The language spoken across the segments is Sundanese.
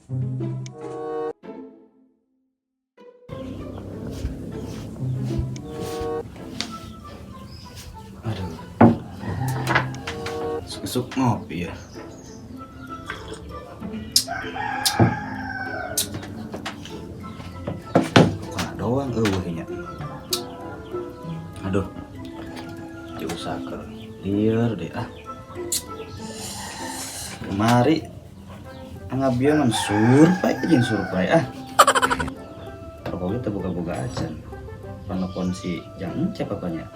Aduh. Isuk-isuk ngopi ya. Kok doang eueuh nya. Aduh. Jauh saker. Lieur deh ah. Kemari angabia man survei jeung survei ah. Rokok kita boga-boga acan. Panopon si Jang Encep apanya.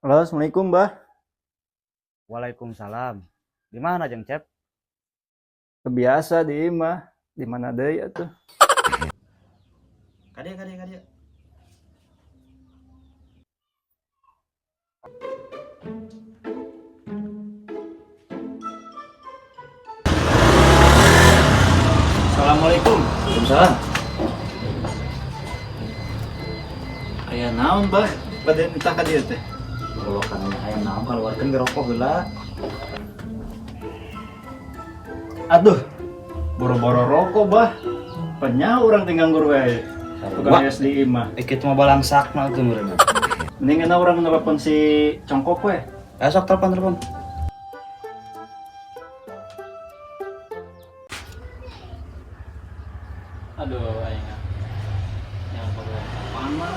Halo, assalamualaikum, Bah. Waalaikumsalam. Di mana Jang Cep? Biasa di imah. Di mana deui atuh? Kadieu, kadieu, kadieu. Assalamualaikum. Waalaikumsalam. Aya naon, Bah? Bade nitah ka dieu teh. Kalau kan aya naon, kaluarkeun ge rokok heula. Aduh. Boro-boro rokok, Bah. Penyah urang teh nganggur wae. Tukang es di imah. Eh, kitu mah balangsakna tuh meureun. Mending enak urang nelpon si Congkok we. Eh, sok telepon telepon. Aduh, aing yang perlu mana?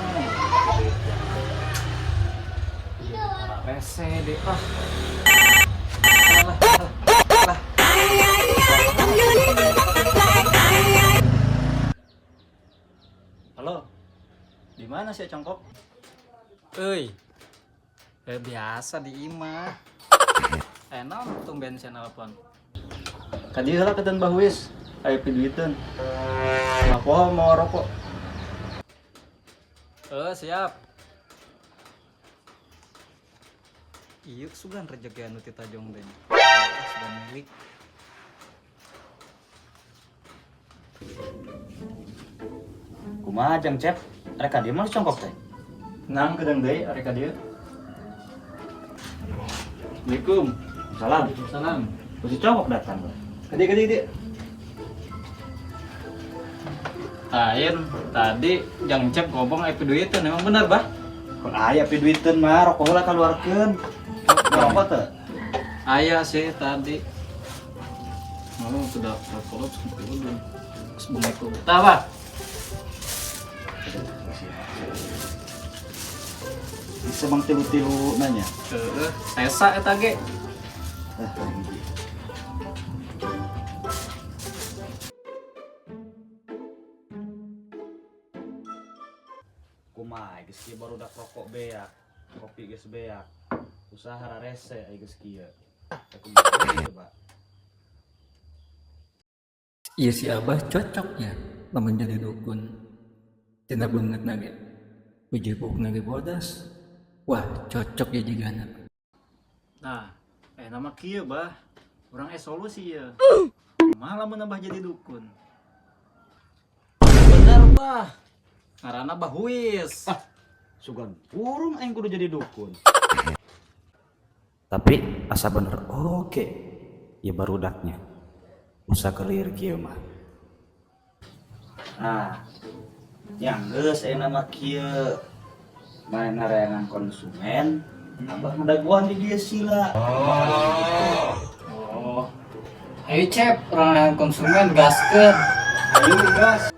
Iya, rese deh ah. Lah, lah, lah. Halo. Di mana sih Congkok? Euy. Eh, biasa di imah. Eh, naon tumben sia nelpon? Ka dieu heula ketan Bah Wis. Aya piduiteun. Mawa mau rokok. Eh, siap. Iya, sugan rezeki anu ti tajong teh. Sugan milik. Kumaha Jang Cep? Rek ka dieu mah congkok teh. Nang kedeung deui arek ka dieu. Assalamualaikum. Salam. Salam. Si congkok datang. Ka dieu, ka dieu, dieu. Lain, tadi Jang Cep ngomong aya piduiteun, emang bener, Bah? Kok aya piduiteun mah, rokok heula kaluarkeun. Rokok teh. Aya sih tadi. Malu sudah rokok sepuluh. Assalamualaikum. Tah, Bah. Bisa bang tilu-tilu nanya. Heeh, sesa eta ge. Ah, hiji. Kumaha geus kieu barudak rokok beak, kopi geus beak. Usaha rarese ai geus kieu. Kumaha coba? Iya, si Abah cocoknya lamun jadi dukun. Tina banget nage. Baju nage bodas. Wah, cocok ya jigana. Nah, eh nama kieu, Bah. Urang solusi ya. Malah menambah jadi dukun. Bener, Bah. Ngaranna Bah Huis. Ah, sugan urung aing kudu jadi dukun. Tapi asa bener oke. Ya barudaknya. Usah kelir kieu mah. Nah, yang geus ayeuna mah kieu. Manehna reangan konsumen, abah ngadaguan di dieu sila. Oh. Ayo Cep, orang konsumen gaskeun. Ayo gas.